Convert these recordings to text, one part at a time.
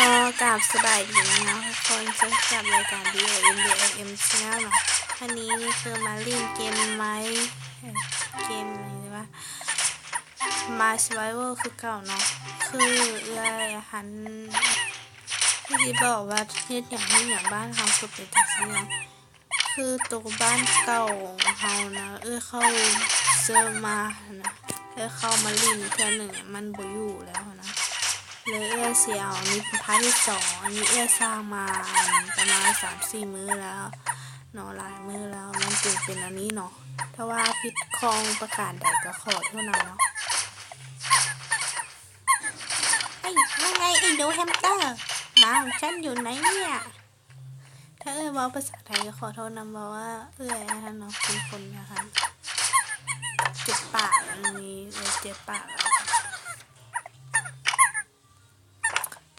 ກໍກາບສະບາຍດີເນາະທຸກຄົນ, ພົບກັບລາຍການ ດີ ໂອ ເອັມ ດີ ເອັມ ແຊນແນລເນາະ. ອັນນີ້ຄືມາຫຼິ້ນເກມໃໝ່ ເອີ ເກມຫຍັງວະ ມາສະໄວເວີ ຄືເກົ່າເນາະ. ຄືເອື້ອຍຫັ້ນ ຄືຊິບອກວ່າເຮັດຫຍັງ ເຮັດຫຍັງ ບ້ານເຮົາຄືເປັນຈັ່ງຊີ້ເນາະ. ຄືໂຕບ້ານເກົ່າເຮົານະ ເອື້ອຍເຂົ້າເສີມມາຫັ້ນນະ, ເອື້ອຍເຂົ້າມາຫຼິ້ນເທື່ອໜຶ່ງ ມັນບໍ່ຢູ່ແລ້ວຫັ້ນນະ. ເລີຍເອື້ອຍຊິເອົາ ອັນນີ້ເປັນພາກທີສອງ, ອັນນີ້ເອື້ອຍສ້າງມາ ອັນ ປະມານສາມສີ່ມື້ແລ້ວເນາະ, ຫຼາຍມື້ແລ້ວ ມັນຈຶ່ງເປັນອັນນີ້ເນາະ. ຖ້າວ່າຜິດຂ້ອງປະການໃດກໍຂໍໂທດນຳເນາະ. ເອີຍ ວ່າໄງໄອ້ໜູແຮມເຕີ ໝາຂອງສັນຢູ່ໃນເນຍ? ຖ້າເອື້ອຍເວົ້າພາສາໄທກໍຂໍໂທດນຳ, ເພາະວ່າເອື້ອຍອັນນັ້ນເນາະ ເປັນຄົນອັນນັ້ນ ເຈັບປາກ ອັນນີ້ ເອີ ເຈັບປາກ.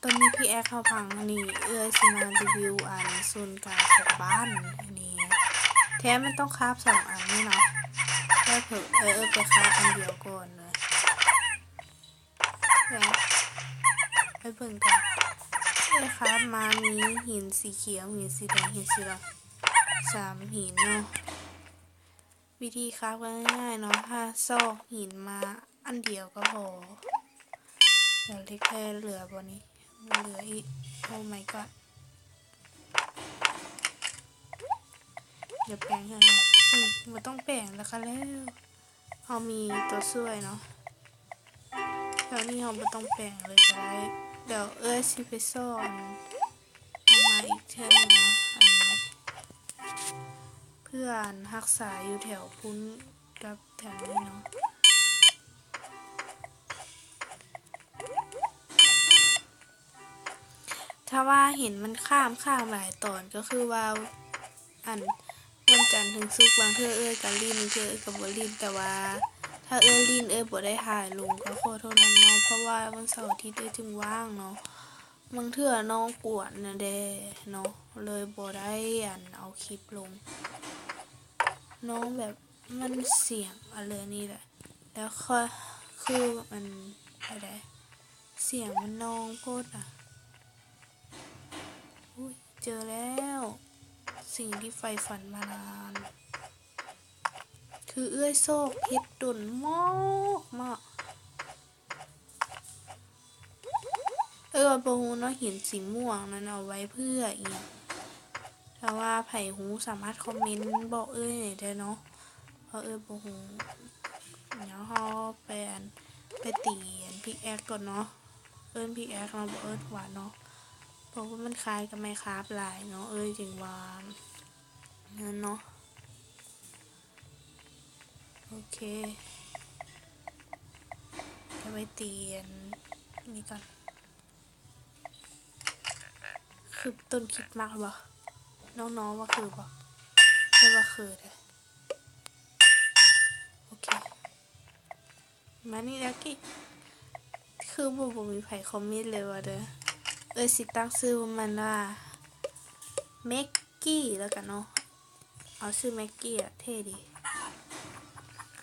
ຕອນນີ້ພີ່ແອັກເຮົາພັງນີ້ ເອື້ອຍຊິມາຣີວິວອັນສູນກາງຂອງບ້ານນີ້. ແທ້ມັນຕ້ອງຄາບສອງອັນນີ້ເນາະ, ແລ້ວເຜີເອື້ອຍໄປຄາບອັນດຽວກ່ອນເລີຍ. ແລ້ວໄປເບິ່ງກັນ. ເອີ ຄາບມາມີຫີນສີຂຽວ, ຫີນສີແດງ, ຫີນສີດຳ ສາມຫີນເນາະ. ວິທີຄາບກໍງ່າຍໆເນາະ, ຖ້າຊອກຫີນມາອັນດຽວກໍພໍ. ດຽວເຫຼັກແທ້ເຫຼືອບໍ່ນີ້? ບໍ່ເຫຼືອອີກ. Oh my god. ດຽວແປງໃຫ້. ອືມ ບໍ່ຕ້ອງແປງແລ້ວກະແລ້ວ. ເຮົາມີຕົວຊ່ວຍເນາະ, ແຖວນີ້ເຮົາບໍ່ຕ້ອງແປງເລີຍກໍໄດ້. ດຽວເອື້ອຍຊິໄປຊອກເອົາມາອີກເທື່ອໜຶ່ງເນາະ, ອັນນີ້ ເພື່ອອັນຮັກສາຢູ່ແຖວພຸ້ນກັບແຖວນີ້ເນາະ. ຖ້າວ່າເຫັນມັນຄ້າງໆຫຼາຍຕອນ ກໍຄືວ່າ ອັນ ວັນຈັນເຖິງສຸກ ບາງເທື່ອເອື້ອຍກໍຫຼິ້ນ ບາງເທື່ອເອື້ອຍກໍບໍ່ຫຼິ້ນ. ແຕ່ວ່າຖ້າເອື້ອຍຫຼິ້ນ ເອື້ອຍບໍ່ໄດ້ຖ່າຍລົງ ກໍຂໍໂທດນຳເນາະ, ເພາະວ່າວັນເສົາອາທິດເອື້ອຍຈຶ່ງວ່າງເນາະ. ບາງເທື່ອນ້ອງກວນນະແດ່ເນາະ ເລີຍບໍ່ໄດ້ ອັນ ເອົາຄລິບລົງ. ນ້ອງແບບ ມັນສຽງອະເລີນີ້ແຫຼະ ແລ້ວຄ່ອຍ ຄື ອັນ ແນວໃດ ສຽງມັນນອງໂພດນະ. ອຸ້ຍ ເຈີແລ້ວ ສິ່ງທີ່ໃຝ່ຝັນມານານ ຄືເອື້ອຍຊອກເຫັດດົນມາກໆ. ເອີ ບໍ່ຮູ້ເນາະ ຫີນສີມ່ວງນັ້ນເອົາໄວ້ເພື່ອອີ່ຫຍັງ? ຖ້າວ່າໃຜຮູ້ສາມາດຄອມເມັນບອກເອື້ອຍແດ່ເນາະ ເພາະເອື້ອຍບໍ່ຮູ້. ດຽວເຮົາໄປ ອັນ ໄປຕີ ອັນ ພິກແອັກກ່ອນເນາະ. ເອີ້ນພິກແອັກເນາະ ບໍ່ເອີ້ນຂວານເນາະ ເພາະວ່າມັນຄ້າຍກັບໄມ້ຄາບຫຼາຍເນາະ ເອີ້ຍຈຶ່ງວ່ານັ້ນເນາະ. ໂອເຄ ດຽວໄປຕີອັນນີ້ກ່ອນ. ຄືຕົ້ນຄຣິດມາສບໍ່? ນ້ອງໆວ່າຄືບໍ່? ເອີ້ຍວ່າຄືເດ້. ໂອເຄ ມານີ້ແລ້ວກີ້ ຄືບໍ່ ບໍ່ມີໃຜຄອມເມັນເລີຍວ່າເດີ. ເອື້ອຍຊິຕັ້ງຊື່ມັນວ່າ ເມັກກີ້ ແລ້ວກັນເນາະ. ເອົາຊື່ແມັກກີ້ອະ ເທ່ດີ.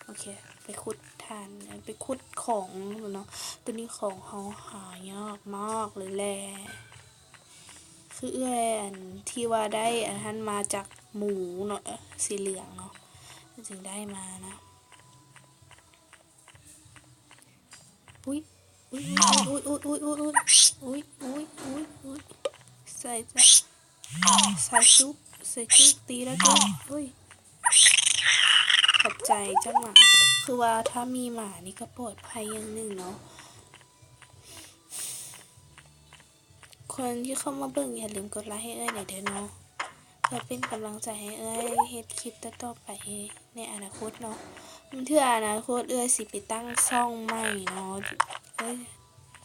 ໂອເຄ ໄປຂຸດຖ່ານ ໄປຂຸດຂອງເນາະ. ໂຕນີ້ຂອງເຮົາຫາຍາກມາກເລີຍແຫຼະ. ຄືເອື້ອຍ ອັນ ທີ່ວ່າໄດ້ອັນຫັ້ນມາຈາກໝູເນາະ ເອີ ສີເຫຼືອງເນາະ ມັນຈຶ່ງໄດ້ມານະ. ອຸ້ຍ ອຸ້ຍ ອຸ້ຍ ອຸ້ຍ ອຸ້ຍ ໃສ່ ໃສ່ ໃສ່ຈຸ ໃສ່ຈຸ ຕີແລ້ວຈຸ. ອຸ້ຍ ຂອບໃຈເຈົ້າໝາ. ຄືວ່າຖ້າມີໝານີ້ກໍປອດໄພຢ່າງໜຶ່ງເນາະ. ຄົນທີ່ເຂົ້າມາເບິ່ງ ຢ່າລືມກົດໄລໃຫ້ເອື້ອຍແດ່ເດີເນາະ ເພື່ອເປັນກຳລັງໃຈໃຫ້ເອື້ອຍເຮັດຄລິບຕໍ່ໆໄປໃນອະນາຄົດເນາະ. ບາງເທື່ອອະນາຄົດເອື້ອຍຊິໄປຕັ້ງຊ່ອງໃໝ່ເນາະ. ເອີ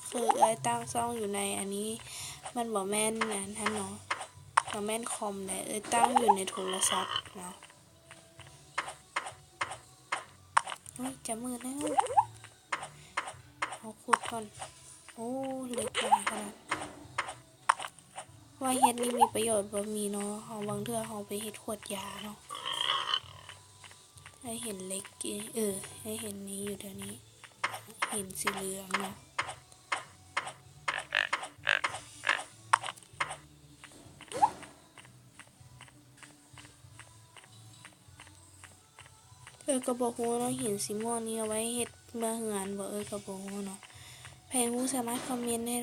ຄືເອື້ອຍຕັ້ງຊ່ອງຢູ່ໃນອັນນີ້ ມັນບໍ່ແມ່ນອັນນັ້ນເນາະ ບໍ່ແມ່ນຄອມໃດ ເອື້ອຍຕັ້ງຢູ່ໃນໂທລະສັບເນາະ. ໂອ້ຍ ຈະມືດແລ້ວ ເຮົາຂຸດກ່ອນ. ໂອ້ ເຫຼັກຫຼາຍຂະໜາດ. ວ່າເຫັດນີ້ມີປະໂຫຍດບໍ່? ມີເນາະ. ເຮົາ ບາງເທື່ອເຮົາໄປເຮັດຂວດຢາເນາະ. ໄດ້ເຫັນເຫຼັກ ເອີ ໄດ້ເຫັນນີ້ຢູ່ແຖວນີ້ ເຫັນສີເຫຼືອງເນາະ. ຂ້ອຍກໍບໍ່ຮູ້ເນາະ ຫີນສີມ່ວງນີ້ເອົາໄວ້ເຮັດເມືອເຮືອນບໍ່ ເອີ ກໍບໍ່ຮູ້ເນາະ. ໃຜຮູ້ສາມາດຄອມເມັນໃຫ້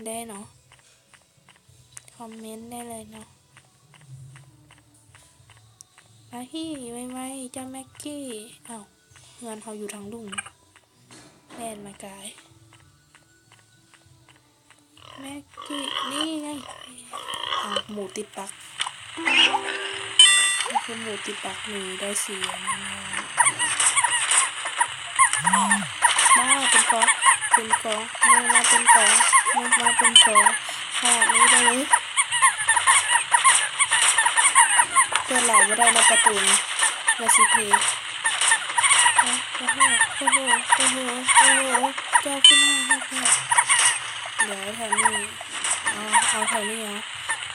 ໄດ້ເນາະ ຄອມເມັນໄດ້ເລີຍເນາະ. ມາພີ້ໄວໆ ເຈົ້າແມັກກີ້. ອ້າວ ເຮືອນເຮົາຢູ່ທາງລຸ່ມ ແລ່ນມາກາຍ. ແມັກກີ້ ນີ້ໄງ. ອ້າວ ໝູຕິດປັກ. ນີ້ຄືໝູຕິດປັກນີ້ ໄດ້ສີ່ອັນນີ້ມາ. ມາເປັນກອງ ເປັນກອງ ມາເປັນກອງ ມາເປັນກອງ ຂະໜາດນີ້ໄດ້ເລີຍ. ເປີດຫຼາຍບໍ່ໄດ້ເນາະປະຕູນີ້ ວ່າຊິເພ. ໂອ້ໂຫ ໂອ້ໂຫ ໂອ້ໂຫ ໂອ້ໂຫ ເຈົ້າຂຶ້ນມາແທ້. ດຽວແຖວນີ້ ເອົາ ເອົາແຖວນີ້ເອົາ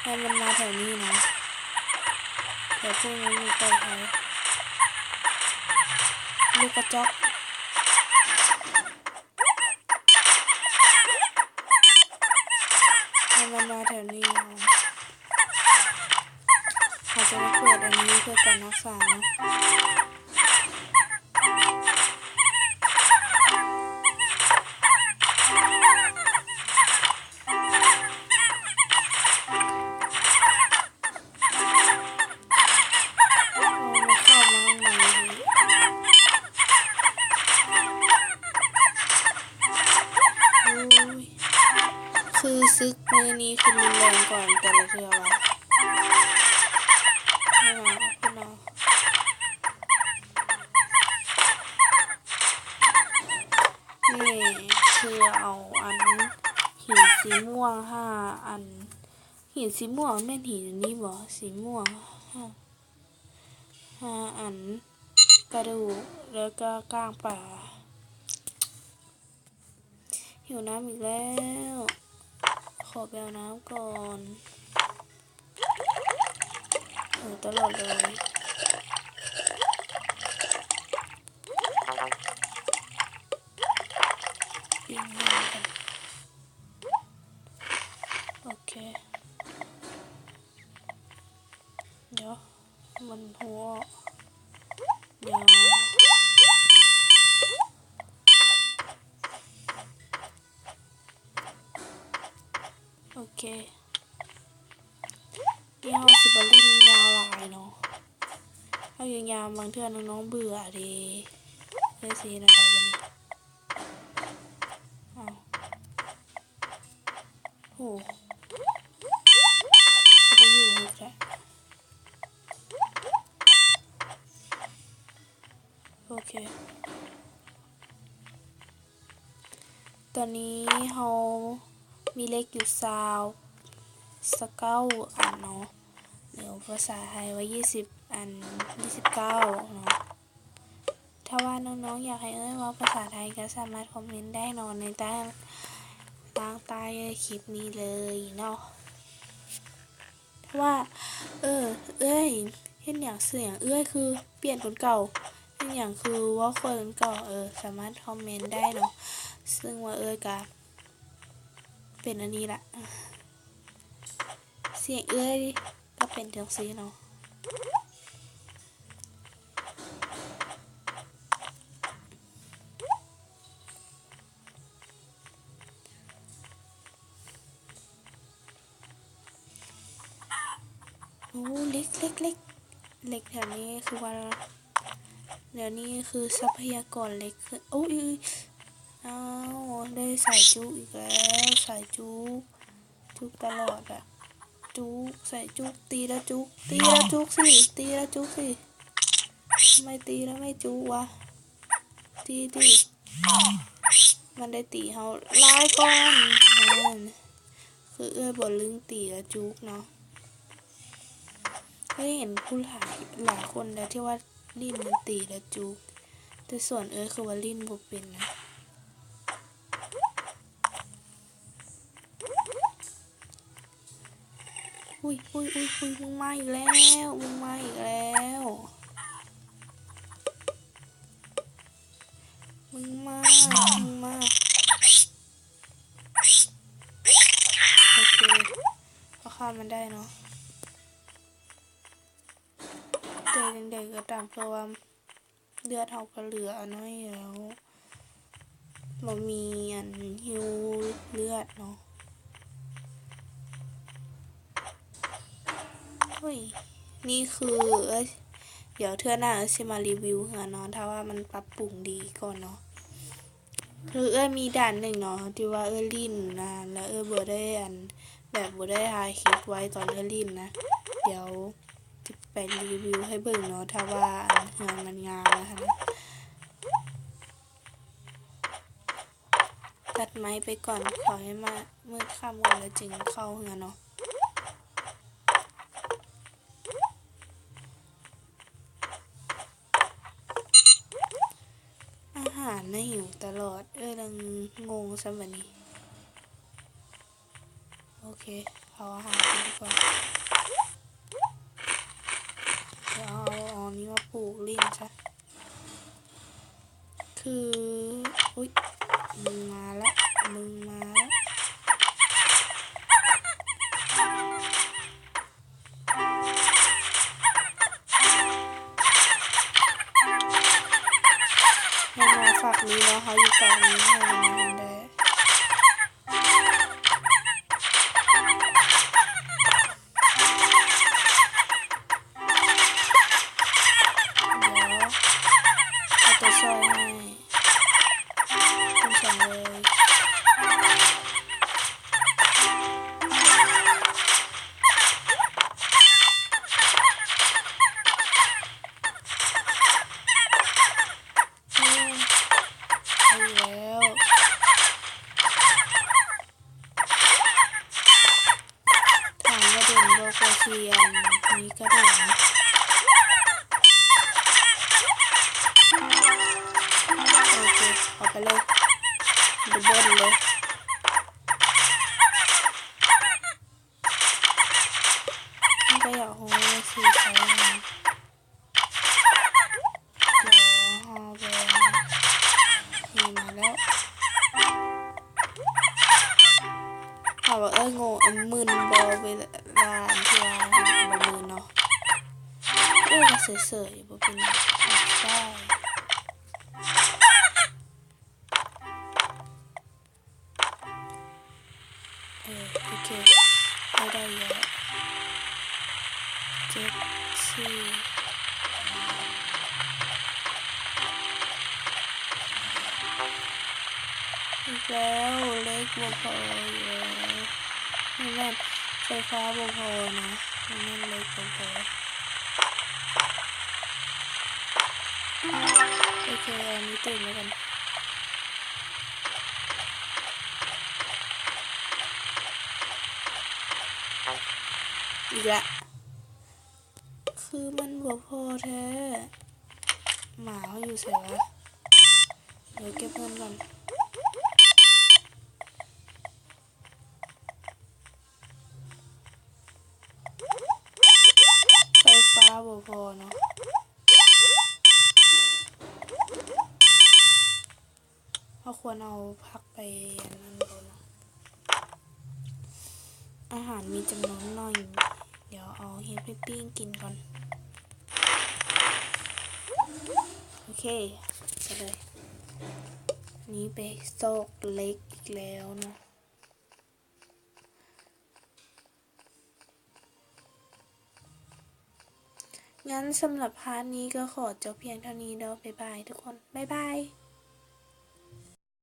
ໃຫ້ມັນມາແຖວນີ້ນະ ແຖວພວກນີ້ຢູ່ໃກ້ເຮົາ. ລູກກະຈອກ ໃຫ້ມັນມາແຖວນີ້ເນາະ. ເຮົາຈະໄປເປີດອັນນີ້ເພື່ອການຮັກສາເນາະ. ໂອ້ ມັນເຂົ້າມາໃໝ່. ໂອ້ຍ ຄືສຶກມື້ນີ້ຄືຮຸນແຮງກວ່າແຕ່ລະເທື່ອວ່າ. ນີ້ຄືເອົາອັນຫີນສີມ່ວງຫ້າອັນ. ຫີນສີມ່ວງແມ່ນຫີນອັນນີ້ບໍ່? ສີມ່ວງຫ້າ ຫ້າອັນ ກະດູກ ແລ້ວກໍກ້າງປາ. ຫິວນ້ຳອີກແລ້ວ ຂໍໄປເອົານ້ຳກ່ອນ. ຫິວຕະຫຼອດເລີຍ. ໂອເຄ ດຽວ ມັນຫົວ ດຽວ ໂອເຄ ດຽວເຮົາຊິບໍ່ຫຼິ້ນຍາວຫຼາຍເນາະ ເຮົາຢູ່ຍາວບາງເທື່ອນ້ອງໆເບື່ອເດ້ ເລີຍຊິເຮັດແນວໃດບາດນີ້? ອ້າວ ໂຫ ຄືໄປຢູ່ເຮັດແທ້ ໂອເຄ ຕອນນີ້ເຮົາມີເຫຼັກຢູ່ຊາວ ຊາວເກົ້າອັນເນາະ ຫຼືພາສາໄທວ່າ ຊາວອັນ ຊາວເກົ້າເນາະ. ຖ້າວ່ານ້ອງໆຢາກໃຫ້ເອື້ອຍເວົ້າພາສາໄທ ກໍສາມາດຄອມເມັນໄດ້ເນາະ ໃນໃຕ້ລ່າງໃຕ້ຄລິບນີ້ເລີຍເນາະ. ຖ້າວ່າ ເອີ ເອື້ອຍເຮັດຫຍັງ ຊື່ຫຍັງ ເອື້ອຍຄືປ່ຽນຄົນເກົ່າ ເຮັດຫຍັງຄືເວົ້າຄ່ອຍຄົນເກົ່າ ເອີ ສາມາດຄອມເມັນໄດ້ເນາະ. ຊຶ່ງວ່າເອື້ອຍກະເປັນອັນນີ້ລະ ສຽງເອື້ອຍກະເປັນຈັ່ງຊີ້ເນາະ. ໂອ້ ເຫຼັກ ເຫຼັກ ເຫຼັກ ເຫຼັກແຖວນີ້ຄືວ່າ ແຖວນີ້ຄືຊັບພະຍາກອນເຫຼັກ ໂອ້ຍ ອ້າວ ໄດ້ສາຍຈຸກອີກແລ້ວ ສາຍຈຸກ ຈຸກຕະຫຼອດອະ ຈຸກ ໃສ່ຈຸກ ຕີແລ້ວຈຸກ ຕີແລ້ວຈຸກຊິ ຕີແລ້ວຈຸກຊິ ໄມ່ຕີແລ້ວໄມ່ຈຸກວະ ຕີ ຕີ ມັນໄດ້ຕີເຮົາຫຼາຍກ່ອນ ນັ້ນ ຄືເອື້ອຍບໍ່ລຶ້ງຕີແລ້ວຈຸກເນາະ. ເຄີຍເຫັນຜູ້ຫຼາຍ ຫຼາຍຄົນແລ້ວທີ່ວ່າຫຼິ້ນແລ້ວຕີແລ້ວຈຸກ ແຕ່ສ່ວນເອື້ອຍຄືວ່າຫຼິ້ນບໍ່ເປັນນະ. ອຸ້ຍ ອຸ້ຍ ອຸ້ຍ ອຸ້ຍ ມຶງມາອີກແລ້ວ ມຶງມາອີກແລ້ວ ມຶງມາ ມຶງມາ ໂອເຄ ເຮົາຂ້າມມັນໄດ້ເນາະ ແຕ່ຈັ່ງໃດກໍຕາມ ເພາະວ່າ ເລືອດເຮົາກໍເຫຼືອໜ້ອຍແລ້ວ ບໍ່ມີອັນຫິ້ວເລືອດເນາະ. ໂອ້ຍ ນີ້ຄື ເອີຍ ດຽວເທື່ອໜ້າເອີຍຊິມາຣີວິວເຮືອນເນາະ ຖ້າວ່າມັນປັບປຸງດີກ່ອນເນາະ. ຄືເອື້ອຍມີດ່ານໜຶ່ງເນາະ ທີ່ວ່າເອື້ອຍຫຼິ້ນນະ ແລ້ວເອື້ອຍບໍ່ໄດ້ອັນ ແບບບໍ່ໄດ້ຖ່າຍຄລິບໄວ້ຕອນເອື້ອຍຫຼິ້ນນະ. ດຽວຈະໄປຣີວິວໃຫ້ເບິ່ງເນາະ ຖ້າວ່າອັນເຮືອນມັນງາມແລ້ວຫັ້ນນະ. ຕັດໄມ້ໄປກ່ອນ ຂໍໃຫ້ມາມືດຄ່ຳກ່ອນ ແລ້ວຈຶ່ງເຂົ້າເຮືອນເນາະ. ອາຫານນະຫິວຕະຫຼອດ ເອີ ເລີ່ມງົງຊ້ຳບັດນີ້. ໂອເຄ ເອົາອາຫານກິນດີກວ່າ. ດຽວເອົາ ເອົາອັນນີ້ມາປູກຫຼິ້ນຊະ. ຄື ອຸ້ຍ ມຶງມາລະ ມຶງມາລະ. ໃຫ້ມາຝັກນີ້ເນາະ ເຮົາຢູ່ຝັ່ງນີ້ ໃຫ້ມັນໄດ້. ດຽວ ເອົາຕົວຊ່ອຍໃຫ້ ເປັນສອງເລີຍ. ອືມ ໄດ້ແລ້ວ ຖາມວ່າດົນບໍ່ ກວ່າຊິອັນນີ້ກະດົນ. ໂອເຄ ເອົາໄປເລີຍ ດັບເບິນເລີຍ. ມັນກະຢາກຮູ້ວ່າຊິໃຊ້ຫຍັງ. ດຽວເຮົາໄປ ນີ້ມາແລ້ວ. ຖາມວ່າເອື້ອຍໂງ່ ອັນ ມຶນບໍ່ເວລາອັນທີ່ວ່າເຫັນບໍ່ ມຶນເນາະ. ເອື້ອຍກະເສີຍໆ ບໍ່ເປັນຫຍັງ ໄດ້ ເອີ ໂອເຄ ໄດ້ ໄດ້ຢູ່ ເຈັດ ສີ່ ອີກແລ້ວ ເຫຼັກບໍ່ພໍອີກແລ້ວ. ນີ້ແມ່ນໄຟຟ້າບໍ່ພໍນະ ນີ້ແມ່ນເຫຼັກບໍ່ພໍ. ໂອເຄ ເອົານີ້ຕື່ມແລ້ວກັນ. ອີກລະ ຄືມັນບໍ່ພໍແທ້. ໝາເຮົາຢູ່ໃສວະ? ດຽວເກັບເງິນກ່ອນ. ໄຟຟ້າບໍ່ພໍເນາະ. ເຮົາຄວນເອົາຜັກໄປອັນນັ້ນບໍ່ເນາະ. ອາຫານມີຈຳນວນໜ້ອຍ ດຽວເອົາເຮັດໄປປີ້ງກິນກ່ອນ. ໂອເຄ ໄປເລີຍ. ນີ້ໄປຊອກເຫຼັກອີກແລ້ວເນາະ. ຊັ້ນສຳລັບພາດນີ້ກໍຂໍຈົບພຽງເທົ່ານີ້ເດີ. ບາຍບາຍທຸກຄົນ ບາຍບາຍ.